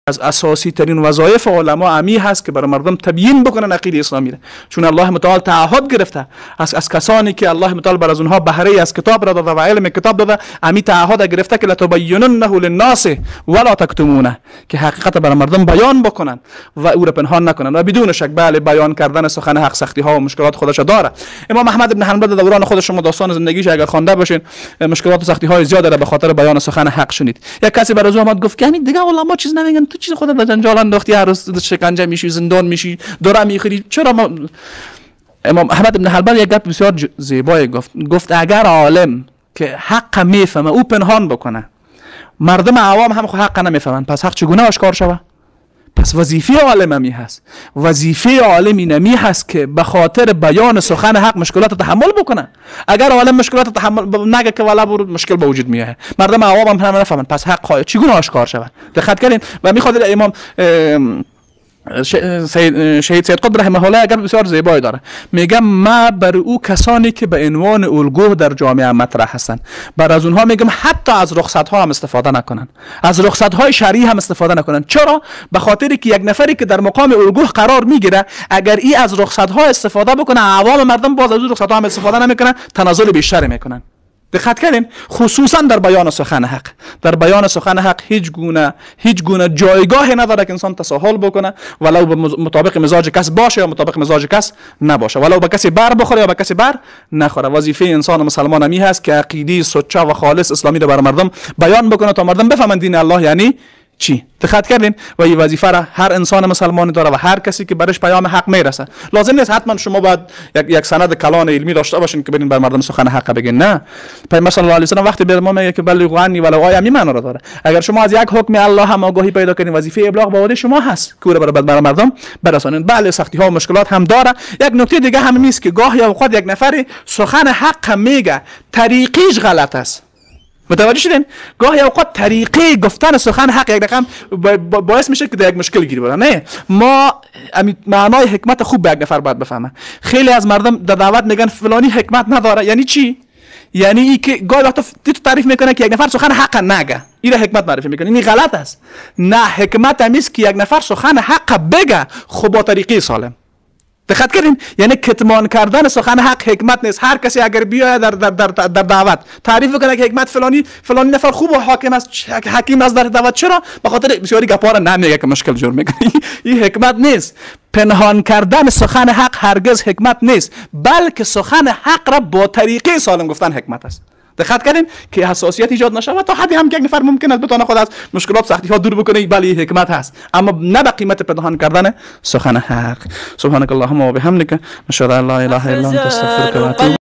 از اساسی ترین وظایف علما امی هست که برای مردم تبیین بکنن عقیده اسلامی را، چون الله متعال تعهد گرفته از کسانی که الله متعال بر از اونها بهره از کتاب را داده و علم کتاب داده، امی تعهد گرفته که لتبیننه للناس ولا تکتمونه، که حقیقت برای مردم بیان بکنن و او را پنهان نکنن. و بدون شک بله، بیان کردن سخن حق سختی ها و مشکلات خودش داره. امام احمد بن حنبل در دوران خودش، شما داستان زندگیش اگر خوانده باشین، مشکلات و سختی های زیاد را به خاطر بیان سخن حق شنید. یک کسی بر از او آمد گفت که همین دیگه علما چیز نمیگن، تو چیز خودت به جنجال انداختی، هر روز شکنجه میشی، زندان میشی، دوره میخوری، چرا؟ ما امام احمد بن حنبل یک گپ بسیار زیبایی گفت، گفت اگر عالم که حق میفهمه او پنهان بکنه، مردم عوام هم حق نمیفهمن، پس حق چگونه آشکار شوه؟ پس وظیفه عالم همی هست، وظیفه عالم اینمی هست که به خاطر بیان سخن حق مشکلات تحمل بکنه. اگر عالم مشکلات تحمل نگه که والا برو، مشکل به وجود میاد، مردم عوام هم نفهمن، پس حق چگونه آشکار شود؟ دقت کردین؟ و میخواد امام شهید سید قطب رحمه الله اگر بسیار زیبایی داره، میگه ما بر او کسانی که به عنوان الگو در جامعه مطرح هستن، بر از اونها میگم حتی از رخصت ها هم استفاده نکنن، از رخصت های شرعی هم استفاده نکنن. چرا؟ به خاطر که یک نفری که در مقام الگو قرار میگیره، اگر ای از رخصت ها استفاده بکنه، عوام مردم باز از اون رخصت ها هم استفاده نمیکنن، تنازل بیشتر میکنن. دقت کردین؟ خصوصا در بیان سخن حق. در بیان سخن حق هیچ گونه جایگاه نداره که انسان تساهل بکنه، ولو به مطابق مزاج کس باشه یا مطابق مزاج کس نباشه، ولو به کسی بر بخوره یا به کسی بر نخوره. وظیفه انسان مسلمان همی هست که عقیده سچه و خالص اسلامی رو بر مردم بیان بکنه تا مردم بفهمند دین الله یعنی چی. دقت کردین؟ و این وظیفه را هر انسان مسلمان داره و هر کسی که برش پیام حق میرسه. لازم نیست حتما شما باید یک سند کلان علمی داشته باشین که برین بر مردم سخن حق بگین. نه، پیامبر صلی الله علیه و سلم وقتی به ما میگه که بلغوا عنی ولو آیه، همین معنا را داره. اگر شما از یک حکم الله هم آگاهی پیدا کنین، وظیفه ابلاغ به عهده شما هست که او را بر مردم برسانین. بله، سختی ها و مشکلات هم داره. یک نکته دیگه هم نیست که گاهی اوقات یک نفر سخن حق میگه، طریقیش غلط است. متوجه شدین؟ گاهی اوقات طریقه گفتن سخن حق یک رقم باعث میشه که در یک مشکل گیر بره. نه، ما معنای حکمت خوب به یک نفر باید بفهمه. خیلی از مردم در دعوت میگن فلانی حکمت نداره. یعنی چی؟ یعنی ای که گاهی وقتا تو تعریف میکنه که یک نفر سخن حق نگه، این حکمت معرفی میکنه، این غلط است. نه، حکمت همیست که یک نفر سخن حق بگه، خب با طریقه سالم. دقت کردین؟ یعنی کتمان کردن سخن حق حکمت نیست. هر کسی اگر بیاید در دعوت تعریف کنه که حکمت فلانی فلانی نفر خوب و حاکم است، حکیم است در دعوت، چرا؟ به خاطر بسیاری گپا را نمیگه که مشکل جور میکنه. این حکمت نیست. پنهان کردن سخن حق هرگز حکمت نیست، بلکه سخن حق را با طریقه سالم گفتن حکمت است. دقت کردین که حساسیت ایجاد نشود، تا حدی هم که یک نفر ممکن است بتونه خود از مشکلات سختی ها دور بکنه، بله حکمت هست، اما نه به قیمت پنهان کردن سخن حق. سبحانك اللهم و بحمدک، نشهد ان لا اله الا انت، استغفرک و اتوب.